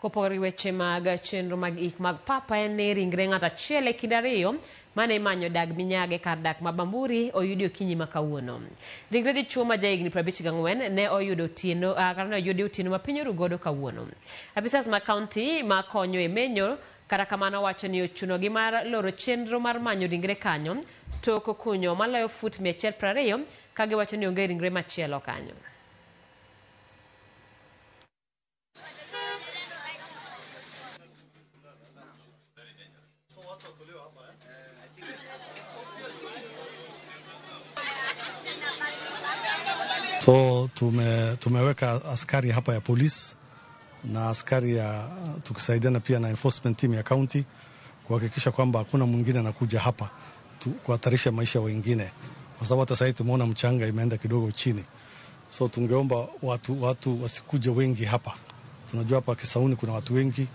Kopogore gi weche mag chenro mag ik mag papa en ni ringre ng'ato achiel e kind ariyo mane imanyo dag minyage kar dak ma Bamburi oyudi okinyi ma kawuono. Ringre dichuo ma jahigni 54 ne oyudo otieno, kata ne oyudi otieno ma piny oru godo kawuono. Apisas ma kaunti ma konyo e menyo kata kamano wacho ni ochunogi mar loro chenro mar manyo ringre kanyo tok kunyo maloyo fut 120 ka giwacho ni onge ringre machielo kanyo. So tumeweka askari hapa ya polisi na askari ya tukisaidiana pia na enforcement team ya county kuhakikisha kwamba hakuna mwingine anakuja hapa kuhatarisha maisha wengine, kwa sababu hata sasa tumeona mchanga imeenda kidogo chini. So tungeomba watu wasikuje wengi hapa. Tunajua hapa Kisauni kuna watu wengi.